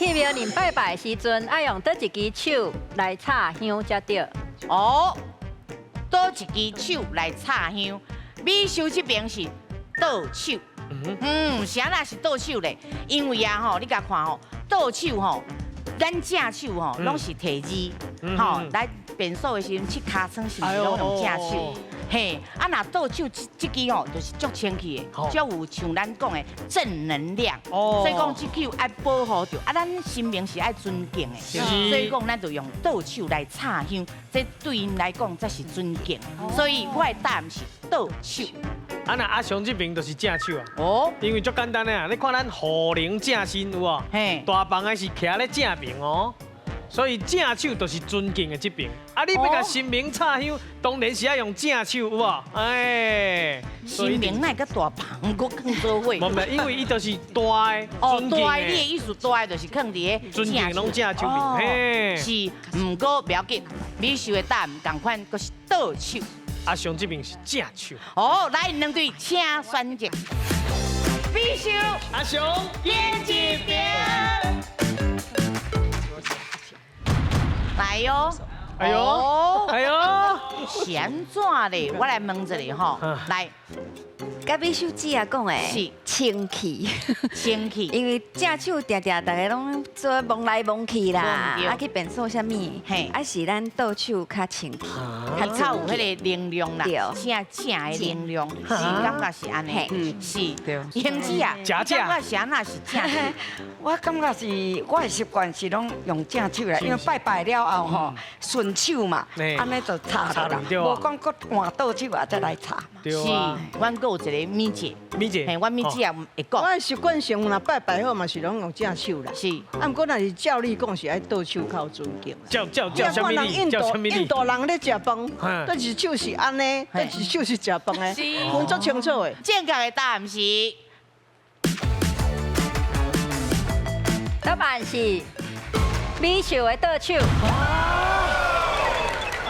去廟裡拜拜時陣，愛用佗一支手來插香才對？哦，佗一支手來插香？美秀這邊是倒手。嗯，啥啦是倒手咧？因為啊吼，你共看吼，倒手吼，咱正手吼，攏是提字，吼，來便所的時陣，拭尻川是毋是攏用正手？嘿，啊若倒手這這支吼，就是足清氣的，足有像咱講的正能量。所以講這手愛保護著，啊，咱神明是愛尊敬的，所以講咱就用倒手來插香，這對𪜶來講才是尊敬。所以我的答案是倒手。啊，若阿雄這邊就是正手啊。哦，因為足簡單的啊，你看咱雨林正身有無？嘿，大房的是徛咧正邊哦。所以正手就是尊敬的這邊，啊，你欲共神明插香，當然是愛用正手，有無？哎，神明哪會佮大房閣囥做伙？無，因為伊就是大的，哦，大的，你的意思大的就是囥佇个尊敬攏正手邊，嘿，是，毋過不要緊，美秀的答案仝款，閣是倒手。阿雄這邊是正手。哦，來，兩隊請選擇。美秀，阿雄，揀一邊。來喲，哎呦，哎呦，是按怎咧？我來問一下吼，來，佮美秀姊仔講的，是清氣，清氣，因為正手定定逐家攏做摸來摸去啦，啊去便所啥物，啊是咱倒手較清氣，較有彼个能量啦，正正的能量，是感覺是按呢，是，英子啊，感覺是按怎是正手？我感覺是，我的習慣是攏用正手啦，因為拜拜了後吼，順手嘛，按呢就插啦，無講閣換倒手啊再來插嘛。是，阮閣有一個米姐，米姐，嘿，阮米姐也會講。我的習慣性若拜拜好嘛是攏用正手啦。是，啊，毋過若是照你講是愛倒手較有尊敬。照照照啥物理？照啥物理？印度人咧食飯，佗一手是按呢，佗一手是食飯的，分足清楚的。正確的答案是。答案是美秀的倒手。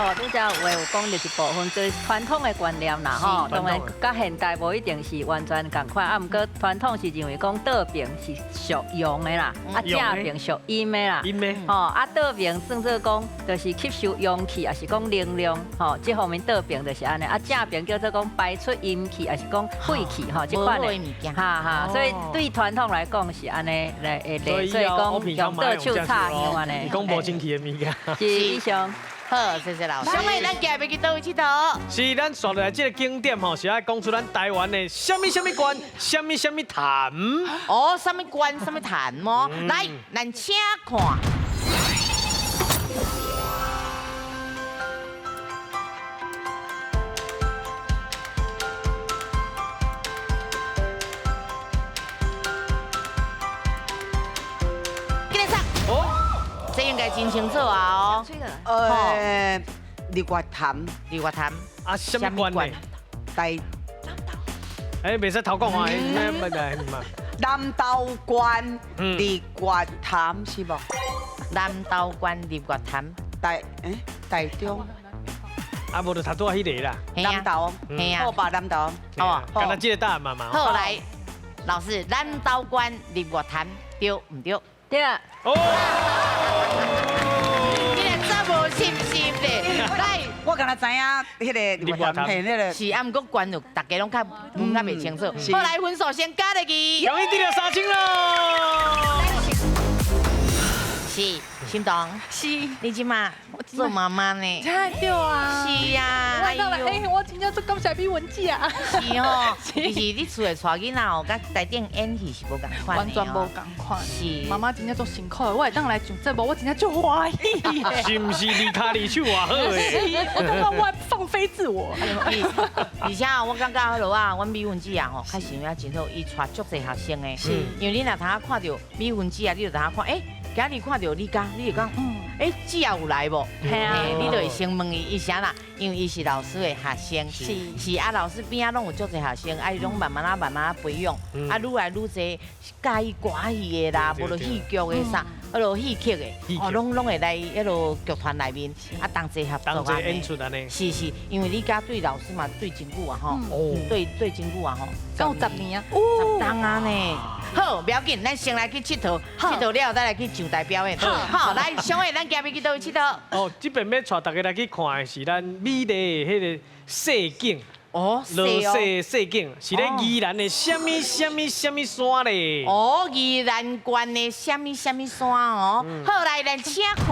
哦，拄才有話有講著一部分，就是傳統的觀念啦，吼，當然佮現代無一定是完全仝款，啊，毋過傳統是認為講倒爿是屬陽的啦，啊正爿屬陰的啦，吼，啊倒爿算做講就是吸收陽氣，抑是講能量，吼，這方面倒爿就是按呢，啊正爿叫做講排出陰氣，抑是講晦氣，吼，這款的，哈哈，所以對傳統來講是按呢來會來，所以講用倒手插香按呢，伊講無清氣的物件，是以上。好，謝謝老師。小妹，咱今日欲去佗位𨑨迌？是，咱紲落來這個景點吼，是愛講出咱台灣的啥物啥物縣，啥物啥物潭。哦，啥物縣，啥物潭麼？來，咱請看。這應該真清楚啊！哦，日月潭，日月潭，啊，啥物縣呢？台，哎，袂使偷講話，咩咩嘛？南投縣日月潭是無？南投縣日月潭，台，欸，台中，啊，無就頭拄仔彼个啦。南投，嘿啊，好吧，南投，好啊，敢若這個答案嘛嘛。好來，老師，南投縣日月潭對毋對？對。哦。你若這無信心咧，來，我敢若知影彼个日月潭，彼个是啊，毋過縣就大家攏較分較袂清楚。好，來分數先加入去，容易得著3000囉。是，心動。是，你這馬做媽媽呢？對啊。是啊。我來，我真正足感謝美文姐啊。是哦，其實你厝內帶囡仔哦，佮台頂演戲是無仝款的。完全無仝款。是。媽媽真正足辛苦的，我會當來上節目，我真正足歡喜的。是毋是離跤離手偌好的？是，我感覺我放飛自我。而且我感覺彼落啊，阮美文姐啊吼，較想也真好，伊帶足濟學生的。是。因為你若通看著美文姐啊，你就通看，欸，今日看著你家，你就講，欸，姊也有來無？嘿啊，你就會先問伊，伊啥啦？因為伊是老師的學生，是是啊，老師邊仔攏有足濟學生，啊，伊攏慢慢仔慢慢仔培養，啊，愈來愈濟喜歡歌戲的啦，無就戲劇的啥，彼落戏曲的，哦，拢会来彼落剧团内面啊，同齐合作同齐演出按呢。是是，因为你家对老师嘛对真久啊吼，对对真久啊吼，够10年啊，十冬啊呢。好，不要紧，咱先来去𨑨迌，𨑨迌了后再来去上台表演。好，来，小伟，咱今日去佗位𨑨迌？哦，这边欲带大家来去看的是咱美丽的彼个雪景。哦，落雪雪景是咧宜兰的啥物啥物啥物山咧？哦，宜兰县的啥物啥物山哦。好，来，咱请看。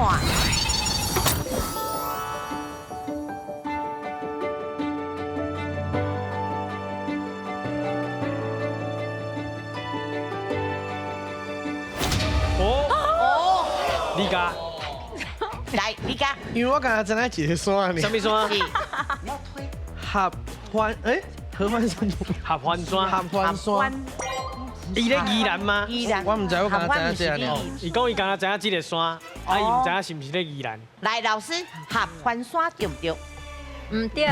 哦，你家来，你家，因为我刚才知影一个山呢。啥物山？你要推。合欢，哎，合欢山。合欢山。合欢山。伊咧宜兰吗？宜兰。我毋知，我敢若知影这个。伊讲伊敢若知影这个山，啊，伊毋知影是毋是咧宜兰。来，老师，合欢山对毋对？毋对。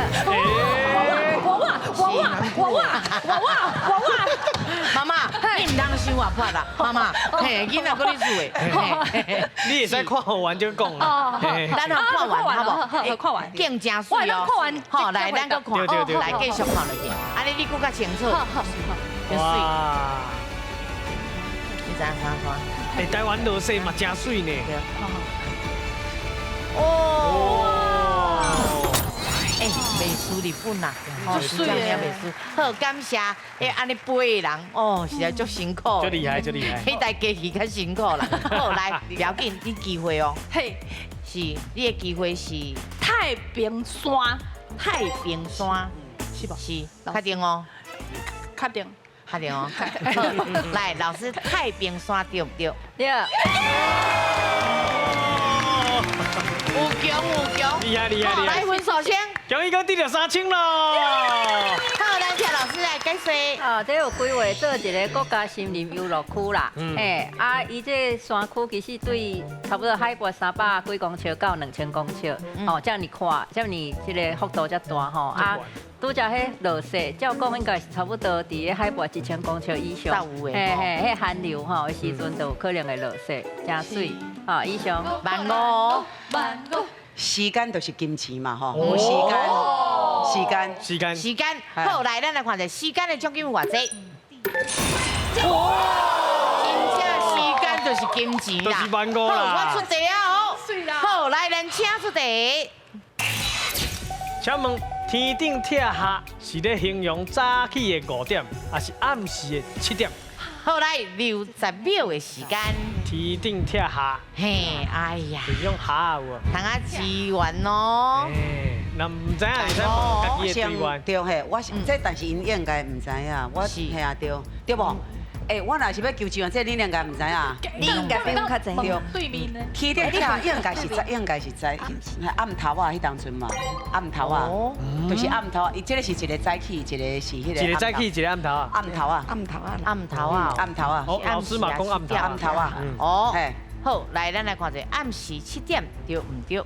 我哇我哇我哇我哇我哇！妈妈，你毋通伤活泼啦，妈妈，嘿，囡仔阁咧输的，你会使看完就讲啦。咱看完好无？看完，更真媠哦。看完，好，来，咱阁看，来继续看落去。按呢你阁较清楚。好好好。哇！你知影啥山？欸，台湾落雪嘛真媠呢。哦。欸，袂输日本啦，足媠的，袂输。好，感谢。欸，按呢飞的人，哦，实在足辛苦。足厉害，足厉害。彼台机器较辛苦啦。好，来，不要紧，你机会哦。嘿，是，你的机会是太平山。太平山，是吧？是，确定哦。确定。确定哦。来，老师，太平山对不对？对。有强有强，厉害厉害厉害！来分数先，恭喜哥得到3000咯！好，咱请老师来解说。哦，这有规划做一个国家森林游乐区啦。嘿，啊，伊这山区其实对差不多海拔300几公尺到2000公尺，哦，遮尔宽，遮尔这个幅度遮大吼。啊，拄才彼落雪，照讲应该是差不多伫个海拔1000公尺以上。嘿嘿，彼寒流吼的时阵就有可能会落雪，真媠。好，以上。万五，万五。时间就是金钱嘛，吼，无时间，时间，时间，时间。好，来，咱来看一下时间的奖金有偌济。哇！真正时间就是金钱啦。就是万五啦。好，我出题啊，哦。好，来，咱请出题。请问天顶拆下是咧形容早起的5点，还是暗时的7点？好，来60秒的时间。天顶拆下。嘿，哎呀。就是用下有无？通啊支援哦。那毋知影会使问家己的队员。对嘿，我这但是𪜶应该毋知影，我嘿啊对，对无？欸，我若是欲求支援，这你应该毋知影。你应该比阮较知。对。对面呢？天顶拆应该是应该是早暗头啊，彼当阵嘛，暗头啊，就是暗头啊。伊这个是一个早起，一个是彼个。一个早起，一个暗头啊。暗头啊。暗头啊。暗头啊。暗头啊。哦，老师嘛讲暗头。暗头啊。哦。好，来，咱来看一下暗时7点对毋对？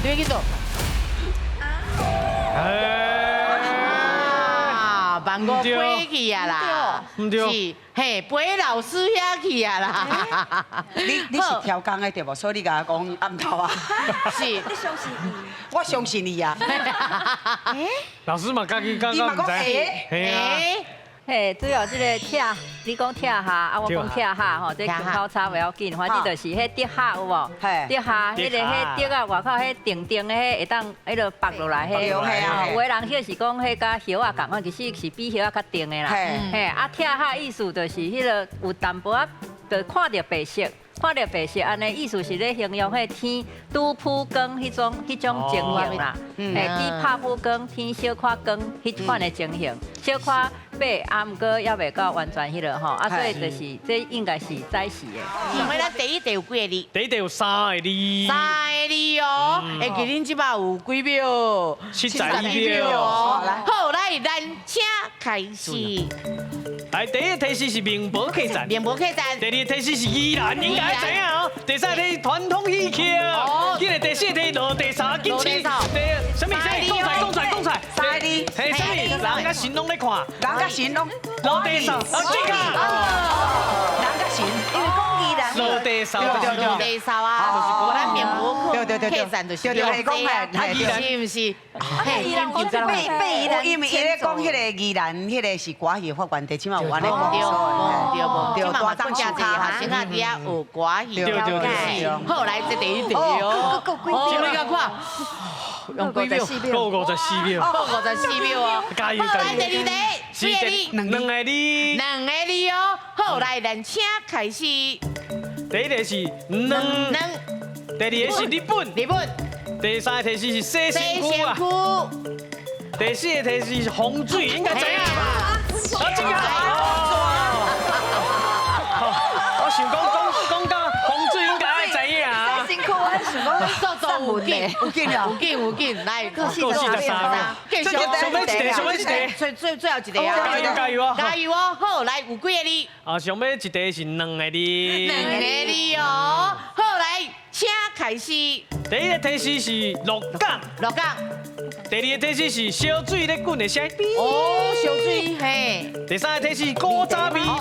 对去倒。啊，万五飞去啊啦！毋对，是，嘿，飞老师遐去啊啦！你是超工的对无？所以你共我讲暗头啊。是。你相信伊？我相信你啊。老师嘛，家己刚刚毋知。嘿啊。嘿，主要这个拆，你讲拆下，啊，我讲拆下吼，这口差袂要紧，反正就是彼竹下有无？竹下，彼个彼竹仔外口彼长长的，彼会当彼落拔落来，彼有的人彼是讲彼佮叶仔仝款，其实是比叶仔较长的啦。嘿，啊，拆下意思就是彼个有淡薄仔，就看著白色。看著白色，按呢意思是咧形容彼天拄曝光彼种情形啦，嘿，去拍曝光，天小可光，彼款的情形，小可白，啊，毋过犹未到完全彼落吼，啊，所以就是这应该是早时的。因为咱第一题有几个字？第一题有3个字。3个字哦，会记恁这摆有几秒？71秒哦。好，来，咱请开始。来，第一个提示是面包客栈，面包客栈。第二个提示是宜兰，应该知影哦。第三个提示传统戏曲，紧来第四个提示落地扫，紧试。第什么？什么？讲出来，讲出来，讲出来。三个字。嘿，什么？人佮神拢咧看，人佮神拢落地扫，啊，这个。地扫，地扫啊，咱民国客栈就是对，讲的，是毋是？宜兰被宜兰，因为伊咧讲彼个宜兰，彼个是歌戏发源地，这马有按呢讲。对，对，大张真济学生啊，伫遐学歌戏。对对对。好，来这第一题哦。这你共看，用几秒？阁54秒。阁54秒哦。加油加油！来第二题，几个字？两个字。两个字哦。好，来，咱请开始。第一个是两。两。第二个是日本。日本。第三个提示是洗身躯啊。第四个提示是风水，应该知影吧？啊，正确。我想讲讲讲到风水，应该爱知影啊。辛苦，我想讲做做有紧，有紧了，有紧有紧，来，阁43秒。上尾一题，上尾一题，最最最后一题啊！加油加油哦！加油哦！好，来有几个字？啊，上尾一题是两个字。两个字哦。好，来，请开始。第一个提示是鹿港，鹿港。第二个提示是烧水咧滚的声。哦，烧水嘿。第三个提示古早味。啊，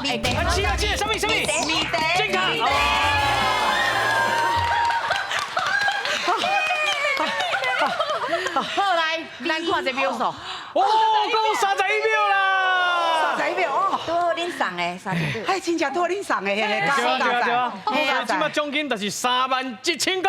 是啊，是，啥物啥物？米茶。正确。好，来，咱看这秒数。哦，阁31秒啦。31秒哦。拄好恁送的30秒。哎，真正拄好恁送的，嘿，对啊对啊对啊。这马奖金就是3万1千箍。